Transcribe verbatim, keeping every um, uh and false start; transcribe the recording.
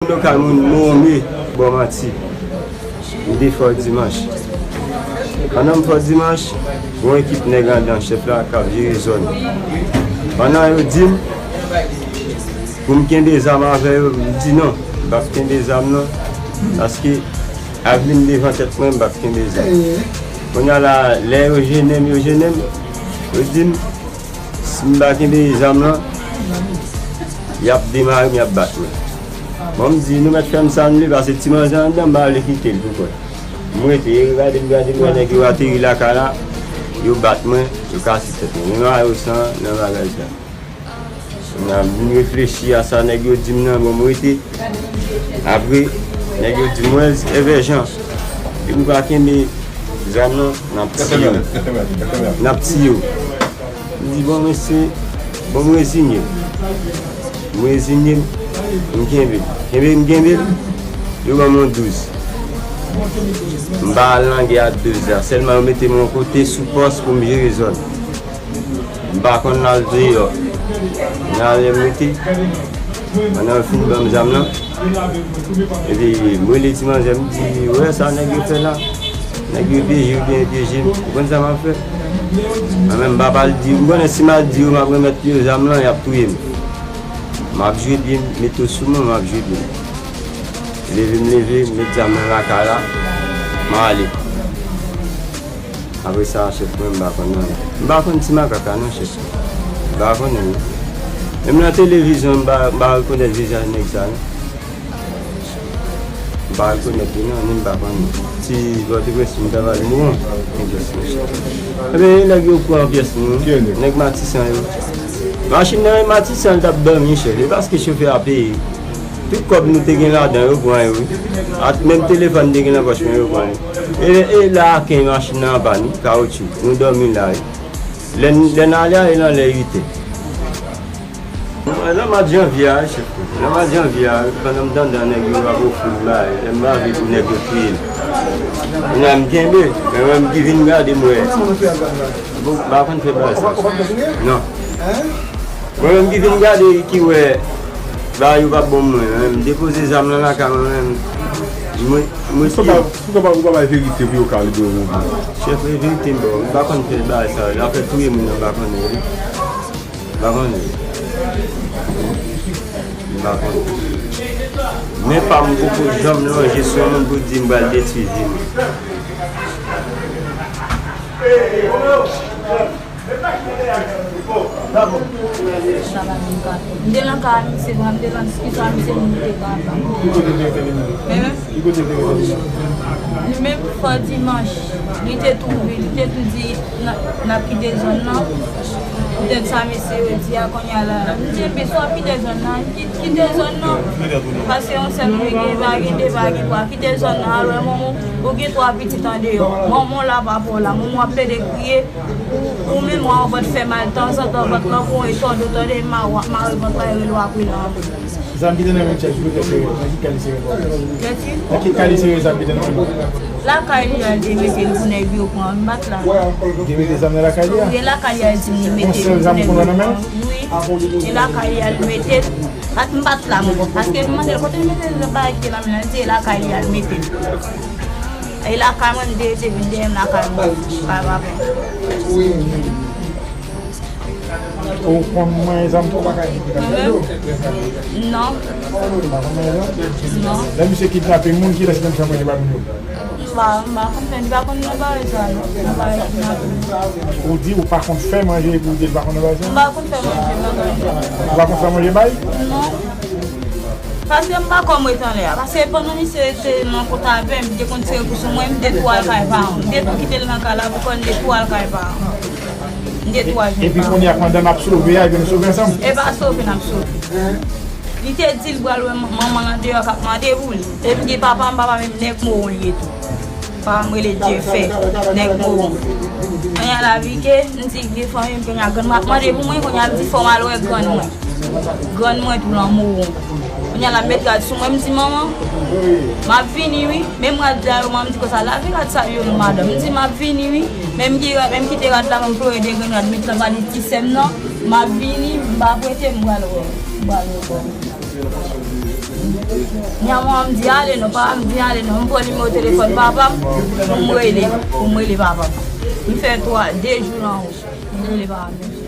Lokal moun Mowonbe, bò manti. M te Fò Dimanch. Pandan m Fò Dimanch, gon ekip nèg anndan chèf la k ap jere zòn. Pandan yo di m pou m kenbe zam avè yo, m di non, m p ap kenbe zam nan, paske avni m devan tèt mwen, m p ap kenbe zam. Kounye a la, lè yo jennen m, yo jennen m, yo di m, si m pa kenbe zam nan, y ap demare m, y ap bat mwen. Bon, m di, nou mèt fè m sa n vle, paske ti manzè anndan, m pa vle kite l pou kont. M rete, yo gade m, gade m, wè nèg yo ateri lakay la, yo bat mwen, yo kase tèt mwen. Men mayo san nan bagay sa. Kounye a, m vin reflechi a sa nèg yo di m nan, bon, m rete. Apre, nèg yo di m, wè, Evè Jan, depi w pa kenbe zam nan, n ap tiye w. N ap tiye w. M di, bon, mesye, bon, m rezinye m. M rezinye m, m kenbe. Kenbe m kenbe l, yo ban m yon douz. M pa al nan gè ak douz la. Sèlman yo mete m yon kote sou pòs pou m jere zòn. M pa konn al deyò. Nan lè m rete, pandan yo fin ban m zam nan, epi m rele ti manzè, m di, wè sa nèg yo fè la. Nèg yo pyeje, yo byen pyeje m. Ou konn sa m ap fè? Mwen menm, m p ap al di, m konnen si m al di yo, m ap remèt yo zam lan, y ap touye m. M ap jwe byen, m mete yo sou mwen, m ap jwe byen. Leve m leve, m met zam nan lakay la, m ale. Apre sa, chèf mwen, m pa konn anyen. M pa konn ti makak la non, chèf. M pa konnen non. Menm nan televizyon, m pa, m pa rekonèt vizaj nèg sa non. M pa rekonèt li non, ni m pa konn li. Si Pòtoprens m ta pale, m wont. Ebyen, nèg yo pran pyès nou. Nèg Matisan yo. Machin nan, e Matisan l t ap dòmi, chèf. E paske chofè a peye. Tout kòb nou te gen ladan, yo pran yo, wi. Ak menm telefòn te gen nan pòch mwen, yo pran li. E, e la, ken machin nan anpàn, wi, kawotchou. Nou dòmi la, wi. Lè n, lè n ale a, e l anlè uit è. Nan mwa janvye a, chèf. Nan mwa janvye a, pandan m t anndan, nèg yo ap ofri m bagay, lè m pa vle pou nèg yo touye m. Kounye a m kenbe, men mwen m ki vin gade m wè. Bon, m pa konn fè bagay sa. Non. Mwen menm ki vin gade ki wè bagay yo p ap bon mwen, men m depoze zam nan lakay mwen menm. Mwen, mwen Ou pa, ou pa, ou pa bay verite pou yo ka libere w. Chèf, e verite m ba w. M pa konn fè bagay sa yo. Zafè touye moun nan m pa konnen, wi. M pa konnen. M pa konnen. Men pa m poko janm lonje sou yon moun pou di m pral detwi vi m. M te nan kay misye, m te nan diskisyon ak misye, m te kay. Men, li menm Fò Dimanch, li te tou, li te tou di, n ap, n ap kite zòn nan. Poutèt sa mesye yo di a kounye a la. M di, ebyen, si w ap kite zòn nan, kite zòn nan. Paske yon sèl moun gen, pa gen de, pa gen twa. Kite zòn nan, alò, manman, ou gen twa pitit andeyò. Manman w la pa pou w la. Manman w ap plede kriye. Ou, ou menm, w a vant fè mal tanzantan, vant lan pou e tòde, tòde, ma, w ap mare vant lan e rele w ap rele anmwe. Zam ki te nan men chèf, ki kote l te ye? Nan ki kay li te ye? Nan ki kay li te ye zam ki te nan men l? Lakay li a, l te mete l pou nèg yo pran, m bat la. Li te mete zam nan lakay li a? Wi, lakay li a, l di m li mete l pou nèg yo pran. Wi, e lakay li a, l mete l. Bat, m bat la, mwen. Paske m mande l, kote l mete l, bagay ki te nan men l, l di e lakay li a, l mete l. E lakay mwen, m te rete vin dèyè m lakay mwen. Pa, pa, pa. Ou konn manyen zam tou? Mwen menm? Non. Ou pa konn manyen zam? Non. Lè misye kidnape moun, kilès ki konn fè manje ba moun yo? M pa, m pa konn fè, m pa konn nan bagay sa, non. Nan bagay kidnape. Ou di ou pa konn fè manje epi ou di ou pa konn nan bagay sa? M pa konn fè manje, m pa konn fè. Ou pa konn fè manje bay? Non. Paske m pa kòm ret anlè a. Paske pandan misye te nan kont avè m, li te konn tire kou sou mwen, m te tou al kay paran m. M te tou kite l nan kay la pou kò l, m te tou al kay paran m. M te tou al jwenn paran m. Epi kounye a, pandan n ap sove a, epi nou sove ansanm? E pa sove n ap sove. Li te di l pral wè man-, manman l andeyò k ap mande pou li. Epi m di papa m, papa m, nèg Mowon li ye tou. Papa m rele Dyefè, nèg Mowon. Kounye a la pike, m di gen fanmi m, kounye a grann mwen ap mande pou mwen, kounye a m di fò m al wè grann mwen. Grann mwen tou lan Mowon. Kounye a la m met rad sou mwen, m di manman, m ap vini wi. Menm rad la yo, manman m di konsa, lave rad sa yo non madanm. M di m ap vini wi. Men m gen rad, men m kite rad la, men m plore de grenn rad, met lan pa li ti sè m nan. M ap vini, m pa prete, m pral wè, m pral wè. Nyanman an m di ale non, papa m di ale non. M pran nimewo telefòn papa m pou m rele, pou m rele papa m. M fè twa, de jou nan wout. M rele papa m.